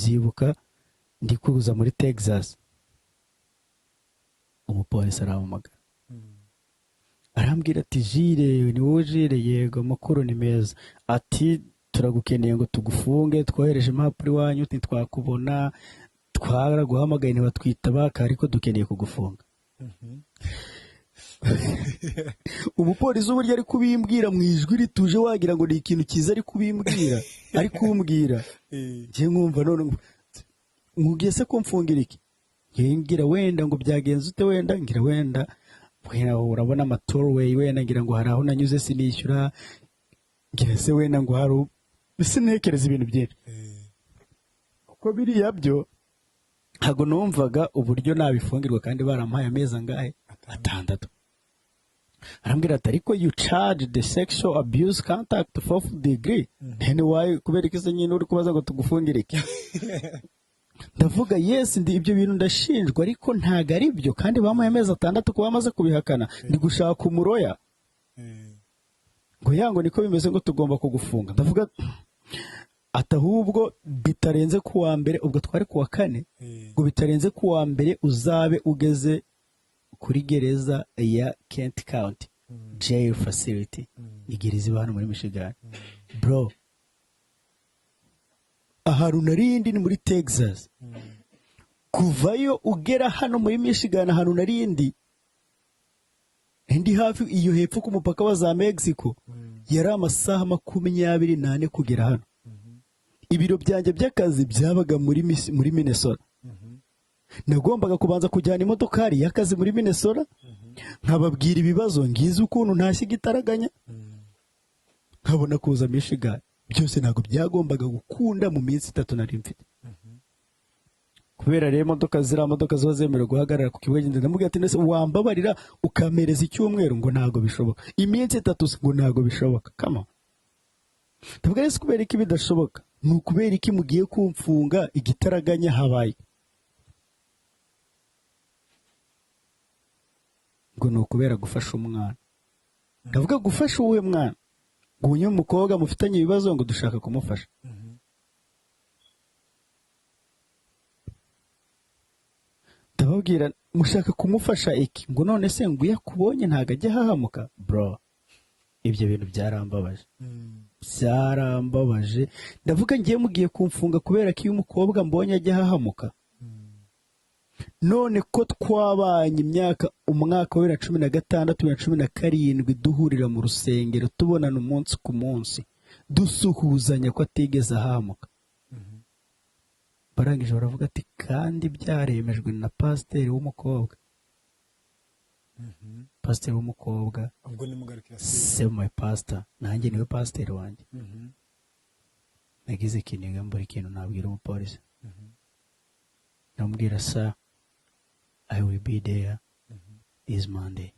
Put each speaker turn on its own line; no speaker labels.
Ndabyibuka ndi kuza muri Texas, umupolisi arampamagara, arambwira ati: "Jire, ni wowe Jire?" "Yego." "Amakuru ni meza." Ati: "Turagukeneye ngo tugufunge, twohereje impapuro iwanyu ntitwakubona, twaraguhamagaye ntibatwitaba, ariko dukeneye kugufunga." Umupolisi uburyo ari kubimbwira mu ijwi rituje, wagira ngo ni ikintu cyiza ari kubimbwira, ari kumbwira. Njye nkumva none nkubwiye se ko mfungira iki? Ngira wenda ngo byagenze ute, wenda ngira wenda wenda urabona ama tollway, wenda ngira ngo hari aho nanyuze sinishyura, ngira se wenda ngo hari sintekereza ibintu byinshi, kuko biriya byo ntabwo numvaga uburyo nabifungirwa kandi barampaye amezi angahe? 6. Arambwira ati: "Ariko you charge the sexual abuse contact fourth degree, then why, kubera iki se nyine uri kubaza ngo tugufungire iki?" Ndavuga: "Yes, ndi ibyo bintu ndashinjwa, ariko ntabwo ari byo, kandi bamuhaye amezi 6 kuba bamaze kubihakana, ndi gushaka umu lawyer." Ngo ya, ngo niko bimeze, ngo tugomba kugufunga. Ndavuga ati: "Ahubwo bitarenze ku wa mbere," ubwo twari ku wa kane, ngo bitarenze ku wa mbere uzabe ugeze kuri gereza ya Kent County Jail Facility, ni gereza iba hano muri Michigan. Bro, ahantu narindi ni muri Texas, kuvayo ugera hano muri Michigan, ahantu narindi ndi hafi iyo hepfo ku mupaka wa za Mexico, yari amasaha 24 kugera hano. Ibiro byanjye by'akazi byabaga muri Minnesota. Nagombaga kubanza kujyana imodokari y'akazi muri Minnesota, nkababwira ibibazo ngize, ukuntu ntashye igitaraganya, nkabona kuza Michigan. Byose ntabwo byagombaga gukunda mu minsi 3 nari mfite, kubera rero imodoka, ziriya modoka ziba zemerewe guhagarara ku kibuga cy'indege. Ndamubwira ati: "Ndetse wambabarira ukampereza icyumweru?" Ngo ntabwo bishoboka. Iminsi 3 se? Ngo ntabwo bishoboka. Kama ndavuga: "Ese kubera iki bidashoboka? Ni ukubera iki mugiye kumfunga igitaraganya? Habaye?" Ngo ni ukubera gufasha umwana. Ndavuga: "Gufasha uwuhe mwana?" Ngo uyu mukobwa mufitanye ibibazo, ngo dushaka kumufasha. Ndababwira: "Mushaka kumufasha iki?" Ngo none se ngo iyo akubonye ntabwo ajya ahahamuka. Bro, ibyo bintu byarambabaje, byarambabaje. Ndavuga: "Ngiye, mugiye kumfunga kubera ko iyo umukobwa mbonye ajya ahahamuka? None ko twabanye imyaka, umwaka wa 2016, 2017, duhurira mu rusengero, tubonana umunsi ku munsi, dusuhuzanya, ko atigeze ahahamuka?" Barangije baravuga ati: "Kandi byaremejwe na pasiteri w'umukobwa." Pasiteri w'umukobwa.
Ubwo nimugarukira.
Se my pastor, nanjye niwe pasiteri wanjye. Nagize ikiniga, mbura ikintu nabwira umupolisi. Ndamubwira: "Sir, I will be there this Monday."